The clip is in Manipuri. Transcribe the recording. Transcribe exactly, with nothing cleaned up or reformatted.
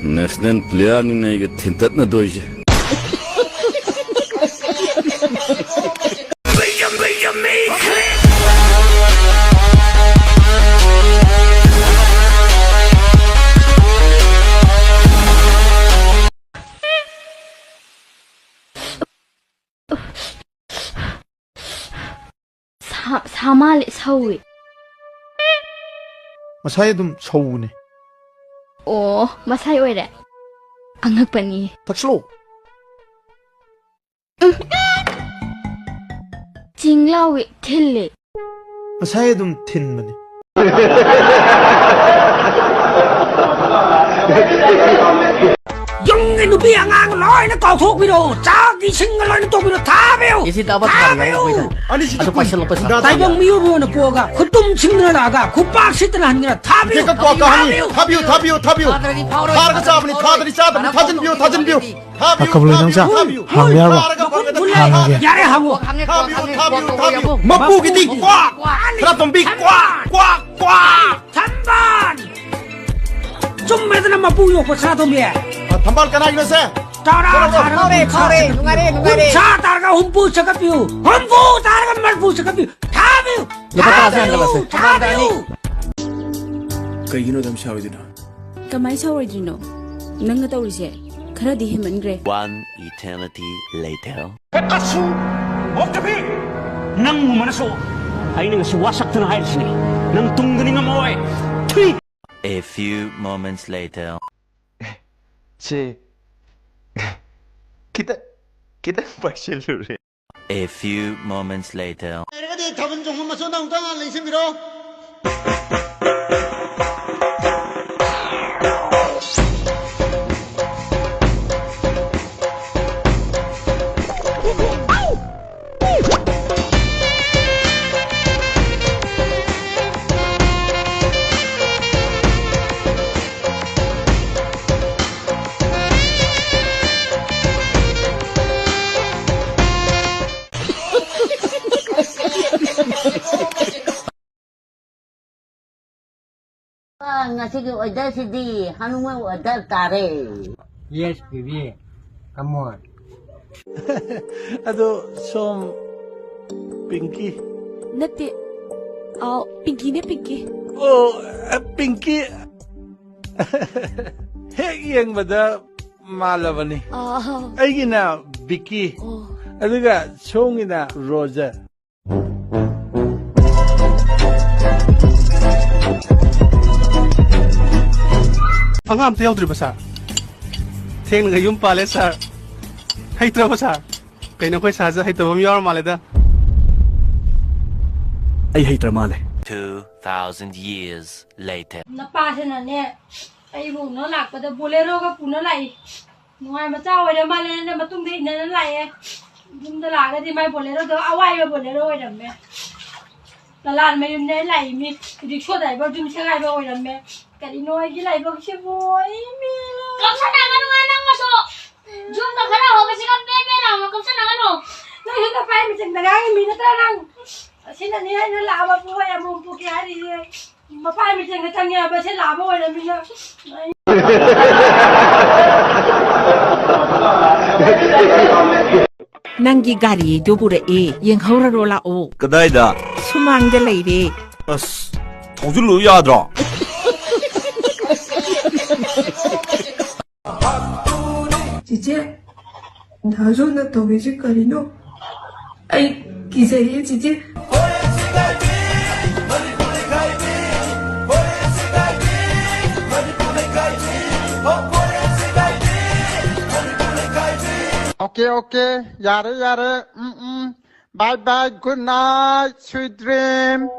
ꯅꯦꯁꯅꯦꯜ ꯄ꯭ꯂꯦꯌꯔꯅꯤꯅ ꯑꯩꯒ ꯊꯤꯟꯇꯠꯅꯗꯣꯏꯁꯦ꯫ ꯁꯥ-, ꯁꯥ ꯃꯥꯜꯂꯦ, ꯁꯧꯏ꯫ ꯃꯁꯥꯏ ꯑꯗꯨꯝ ꯁꯧꯕꯅꯦ꯫ ꯑꯣ, ꯃꯁꯥꯏ ꯑꯣꯏꯔꯦ꯫ ꯑꯉꯛꯄꯅꯤ꯫ ꯊꯛꯁꯂꯣ꯫ ꯎꯝ꯫ ꯆꯤꯡ ꯂꯥꯎꯏ, ꯊꯤꯜꯂꯤ꯫ ꯃꯁꯥꯏ ꯑꯗꯨꯝ ꯊꯤꯟꯕꯅꯦ꯫ ꯌꯨꯝꯒꯤ ꯅꯨꯄꯤ ꯑꯉꯥꯡ ꯂꯣꯏꯅ ꯀꯥꯎꯊꯣꯛꯄꯤꯔꯣ꯫ ꯆꯥꯛ ꯏꯁꯤꯡꯒ ꯂꯣꯏꯅ ꯇꯧꯕꯤꯔꯣ꯫ ꯊꯥꯕꯤꯌꯨ꯫ ꯑꯦꯁꯤ ꯇꯥꯕ ꯊꯥꯕꯤꯌꯨ꯫ ꯊꯥꯕꯤꯌꯨ꯫ ꯑꯅꯤꯁꯤꯗꯤ ꯑꯗꯨ ꯄꯥꯏꯁꯜꯂꯣ, ꯄꯥꯏꯁꯜꯂꯣ꯫ ꯇꯥꯏꯕꯪ ꯃꯤꯑꯣꯏꯕ ꯑꯣꯏꯅ ꯄꯣꯛꯑꯒ ꯈꯨꯇꯨꯝ ꯁꯤꯡꯗꯅ ꯂꯥꯛꯑꯒ ꯈꯨꯄꯥꯛ ꯁꯤꯠꯇꯅ ꯍꯟꯒꯦꯔꯥ? ꯊꯥꯕꯤꯌꯨ꯫ ꯊꯥꯕꯤꯌꯨ, ꯊꯥꯕꯤꯌꯨ, ꯊꯥꯕꯤꯌꯨ, ꯊꯥꯕꯤꯌꯨ꯫ ꯐꯥꯗ꯭ꯔꯗꯤ ꯐꯥꯎꯔꯣꯏ꯫ ꯐꯥꯔꯒ ꯆꯥꯕꯅꯤ, ꯐꯥꯗ꯭ꯔꯗꯤ ꯆꯥꯗꯕꯅꯤ꯫ ꯊꯥꯖꯤꯟꯕꯤꯌꯨ, ꯊꯥꯖꯤꯟꯕꯤꯌꯨ꯫ ꯊꯥꯕꯤꯌꯨ, ꯀꯕꯨꯏ ꯅꯪ ꯆꯥ ꯊꯥꯕꯤꯌꯨ꯫ ꯍꯪꯕ ꯌꯥꯔꯣ? ꯐꯥꯔꯒ ꯐꯪꯒꯗꯕꯅꯤ꯫ ꯍꯪꯉꯒꯦ꯫ ꯌꯥꯔꯦ, ꯍꯪꯉꯣ꯫ ꯊꯥꯕꯤꯌꯨ, ꯊꯥꯕꯤꯌꯨ, ꯊꯥꯕꯤꯌꯨ꯫ ꯃꯄꯨꯒꯤꯗꯤ ꯀ꯭ꯋꯥꯛ! ꯁꯅꯥꯇꯣꯝꯕꯤ ꯀ꯭ꯋꯥꯛ! ꯀ꯭ꯋꯥꯛ! ꯀ꯭ꯋꯥꯛ! ꯊꯝꯕꯥꯜ! ꯆꯨꯝꯃꯦꯗꯅ ꯃꯄꯨ ꯌꯣꯛꯄ ꯁꯅꯥꯇꯣꯝꯕꯤ꯫ ꯑ, ꯊꯝꯕꯥꯜ ꯀꯅꯥꯒꯤꯅꯣ ꯁꯦ? ꯇꯔꯥ ꯊꯥꯔꯒ ꯐꯥꯎꯔꯦ, ꯀꯨꯟꯊ꯭ꯔꯥ ꯐꯥꯎꯔꯦ, ꯁꯤꯠꯀꯅꯤ꯫ ꯅꯨꯡꯉꯥꯏꯔꯦ, ꯅꯨꯡꯉꯥꯏꯔꯦ꯫ ꯀꯨꯟꯊ꯭ꯔꯥ ꯇꯥꯔꯒ ꯍꯨꯝꯐꯨ ꯁꯠꯀꯠꯄꯤꯌꯨ꯫ ꯍꯨꯝꯐꯨ ꯇꯥꯔꯒ ꯃꯔꯤꯐꯨ ꯁꯠꯀꯠꯄꯤꯌꯨ꯫ ꯊꯥꯕꯤꯌꯨ! ꯂꯨꯄꯥ ꯇꯔꯥ ꯊꯥꯕꯤꯌꯨ! ꯁꯦ ꯍꯟꯒꯠꯂꯁꯦ꯫ ꯊꯥꯕꯤꯌꯨ! ꯀꯩꯒꯤꯅꯣ ꯑꯗꯨꯝ ꯁꯥꯎꯔꯤꯗꯨꯅꯣ? ꯀꯃꯥꯏ ꯁꯥꯎꯔꯣꯏꯗ꯭ꯔꯤꯅꯣ? ꯅꯪꯅ ꯇꯧꯔꯤꯁꯦ ꯈꯔꯗꯤ ꯍꯦꯟꯃꯟꯈ꯭ꯔꯦ꯫ One eternity later. ꯀꯠꯁꯨ ꯑꯣꯛꯇꯕꯤ! ꯅꯪꯕꯨ ꯃꯅꯁꯨ ꯑꯩꯅ ꯉꯁꯤ ꯋꯥꯁꯛꯇꯅ ꯍꯥꯏꯔꯤꯁꯤꯅꯤ, ꯅꯪ ꯇꯨꯡꯗ ꯅꯤꯡꯉꯝꯃꯣꯏ꯫ ꯊꯨꯏ! A few moments later. ꯁꯦ, ꯈꯤꯇꯪ, ꯈꯤꯇꯪ ꯄꯥꯏꯁꯤꯜꯂꯨꯔꯦ꯫ A few moments later. ꯂꯩꯔꯒꯗꯤ ꯊꯥꯕꯜ ꯆꯣꯡꯐꯝ ꯃꯆꯨꯗ ꯑꯃꯨꯛꯇꯪ ꯂꯦꯡꯁꯤꯟꯕꯤꯔꯣ꯫ ꯉꯁꯤꯒꯤ orderꯁꯤꯗꯤ ꯍꯅꯨꯃꯥꯟ order ꯇꯥꯔꯦ꯫ Yes, baby. Come on. ꯑꯗꯣ ꯁꯣꯝ ꯄꯤꯡꯀꯤ? ꯅꯠꯇꯦ꯫ ꯑꯥꯎ, ꯄꯤꯡꯀꯤꯅꯦ, ꯄꯤꯡꯀꯤ꯫ ꯑꯣ, ꯄꯤꯡꯀꯤ꯫ ꯍꯦꯛ ꯌꯦꯡꯕꯗ ꯃꯥꯜꯂꯕꯅꯤ꯫ ꯑꯥ꯫ ꯑꯩꯒꯤꯅ ꯕꯤꯀꯤ꯫ ꯑꯣ꯫ ꯑꯗꯨꯒ ꯁꯣꯝꯒꯤꯅ ꯔꯣꯖꯔ꯫ ꯑꯉꯥꯡ ꯑꯝꯇ ꯌꯥꯎꯗ꯭ꯔꯤꯕ, ꯁꯥꯔ? ꯊꯦꯡꯅꯒ ꯌꯨꯝ ꯄꯥꯜꯂꯦ, ꯁꯥꯔ꯫ ꯍꯩꯇ꯭ꯔꯕ, ꯁꯥꯔ? ꯀꯩꯅꯣ, ꯑꯩꯈꯣꯏ ꯁꯥꯔꯁꯦ ꯍꯩꯇꯕ ꯑꯃ ꯌꯥꯎꯔ ꯃꯥꯜꯂꯦꯗ꯫ ꯑꯩ ꯍꯩꯇ꯭ꯔ ꯃꯥꯜꯂꯦ꯫ Two thousand years later. ꯅꯄꯥꯁꯤꯅꯅꯦ, ꯑꯩꯕꯨ ꯎꯅ ꯂꯥꯛꯄꯗ ꯕꯣꯂꯦꯔꯣꯒ ꯄꯨꯅ ꯂꯥꯛꯏ꯫ ꯅꯨꯡꯉꯥꯏ ꯃꯆꯥ ꯑꯣꯏꯔ ꯃꯥꯜꯂꯦꯅ ꯃꯇꯨꯡꯗ ꯏꯟꯅꯅ ꯂꯥꯛꯑꯦ꯫ ꯌꯨꯝꯗ ꯂꯥꯛꯑꯒꯗꯤ ꯃꯥꯏ ꯕꯣꯂꯦꯔꯣꯗꯣ ꯑꯋꯥꯏꯕ ꯕꯣꯂꯦꯔꯣ ꯑꯣꯏꯔꯝꯃꯦ꯫ ꯂꯂꯥꯟ ꯃꯌꯨꯝꯅꯦ ꯂꯥꯛꯏ ꯃꯤ ꯔꯤꯛꯁꯣ ꯗ꯭ꯔꯥꯏꯚꯔ ꯌꯨꯝ ꯁꯦꯒꯥꯏꯕ ꯑꯣꯏꯔꯝꯃꯦ꯫ ꯀꯔꯤꯅꯣ ꯑꯩꯒꯤ ꯂꯥꯏꯕꯛꯁꯤꯕꯨ, ꯑꯩ ꯃꯤ꯫ ꯀꯞꯁꯟꯅꯒꯅꯨ ꯅꯪ ꯃꯁꯨ꯫ ꯌꯨꯝꯗ ꯈꯔ ꯍꯧꯕꯁꯤꯒ ꯄꯦ ꯄꯦ ꯂꯥꯎꯅ ꯀꯞꯁꯟꯅꯒꯅꯨ꯫ ꯅꯪꯁꯨ ꯅꯄꯥꯏ ꯃꯆꯤꯟꯗ ꯉꯥꯡꯉꯤ ꯃꯤ ꯅꯠꯇ꯭ꯔꯥ ꯅꯪ? ꯑꯁꯤꯅꯅꯤ ꯑꯩꯅ ꯂꯥꯛꯑꯕ ꯄꯣꯠ ꯑꯃꯃꯝ ꯄꯨꯒꯦ ꯍꯥꯏꯔꯤꯁꯦ꯫ ꯃꯄꯥ ꯃꯤꯆꯪꯗ ꯆꯪꯉꯦ ꯍꯥꯏꯕ ꯁꯤ ꯂꯥꯛꯑꯕ ꯑꯣꯏꯔꯝꯃꯤꯅ꯫ ꯅꯪꯒꯤ ꯒꯥꯔꯤꯗꯨ ꯄꯨꯔꯛꯑꯦ, ꯌꯦꯡꯍꯧꯔꯔꯣ ꯂꯥꯛꯑꯣ꯫ ꯀꯗꯥꯏꯗ? ꯁꯨꯃꯥꯡꯗ ꯂꯩꯔꯦ꯫ ꯑꯁ, ꯊꯧꯖꯤꯜꯂꯨ ꯌꯥꯗ꯭ꯔꯣ? ꯆꯤꯆꯦ, ꯗꯥꯖꯣꯅ ꯇꯧꯔꯤꯁꯦ ꯀꯔꯤꯅꯣ? ꯑꯩ ꯀꯤꯖꯩꯌꯦ ꯆꯤꯆꯦ꯫ Okay, okay, ꯌꯥꯔꯦ, ꯌꯥꯔꯦ, ꯎꯝ, ꯎꯝ, bye, bye, good night, sweet dream.